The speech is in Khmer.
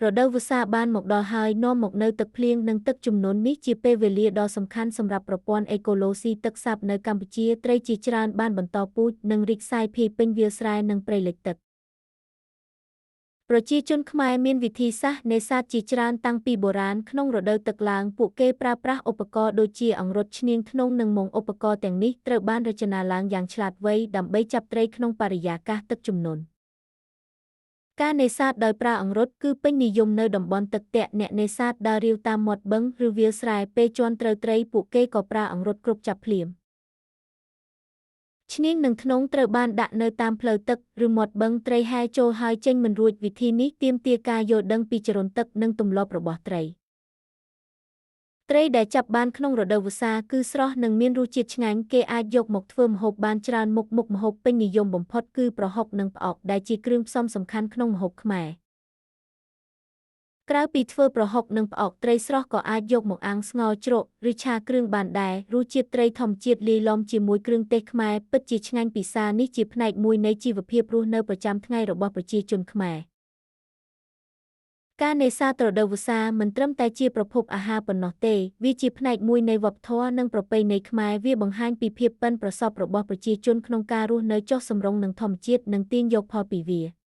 រដូវវស្សាបានមកដល់ហើយនាំមកនូវទឹកភ្លៀងនិងទឹកជំនន់នេះជាពេលវេលាដ៏សំខាន់សម្រាប់ប្រព័ន្ធអេកូឡូស៊ីទឹកសាបនៅកម្ពុជាត្រីជាច្រើនបានបន្តពូជនិងរីកសាយភាយពេញវាលស្រែនិងព្រៃលិចទឹកប្រជាជនខ្មែរមានវិធីសាស្ត្រនេសាទជាច្រើនតាំងពីបុរាណក្នុងរដូវទឹកឡើងពួកគេប្រើប្រាស់ឧបករណ៍ដូចជាអង្រុតឈ្នាងធ្នង់និងមងឧបករណ៍ទាំងនេះត្រូវបានរចនាឡើងយ៉ាងឆ្លាតវៃដើម្បីចាប់ត្រីក្នុងបរិយាកាសទឹកជំនន់ការនេសាទដោយប្រើអង្រុតគឺពេញនិយមនៅតំបន់ទឹកទាក់អ្នកនេសាទដើររាវតាមមាត់បឹងឬវាលស្រែពេលជាន់ត្រូវត្រីពួកគេក៏ប្រើអង្រុតគ្រប់ចាប់ភ្លាមឈ្នាងនិងធ្នង់ត្រូវបានដាក់នៅតាមផ្លូវទឹកឬមាត់បឹងត្រីហែលចូលហើយចេញមិនរួចវិធីនេះទាមទារការយល់ដឹងពីចរន្តទឹកនិងទម្លាប់របស់ត្រីត្រីដែលចាប់បានក្នុងរដូវវស្សាគឺស្រស់និងមានរសជាតិឆ្ងាញ់គេអាចយកមកធ្វើម្ហូបបានច្រើនមុខមុខម្ហូបពេញនិយមបំផុតគឺប្រហុកនិងផ្អកដែលជាគ្រឿងផ្សំសំខាន់ក្នុងម្ហូបខ្មែរក្រៅពីធ្វើប្រហុកនិងផ្អកត្រីស្រស់ក៏អាចយកមកអាំងស្ងោរជ្រក់ឬឆាគ្រឿងបានដែររសជាតិត្រីធម្មជាតិលាយឡំជាមួយគ្រឿងទេសខ្មែរពិតជាឆ្ងាញ់ពិសានេះជាផ្នែកមួយនៃជីវភាពរស់នៅប្រចាំថ្ងៃរបស់ប្រជាជនខ្មែរការនេសាទរដូវវស្សាមិនត្រឹមតែជាប្រភពអាហារប៉ុណ្ណោះទេវាជាផ្នែកមួយនៃវប្បធម៌និងប្រពៃណីខ្មែរវាបង្ហាញពីភាពប៉ិនប្រសប់របស់ប្រជាជនក្នុងការរស់នៅចុះសម្រុងនឹងធម្មជាតិនិងទាញយកផលពីវា។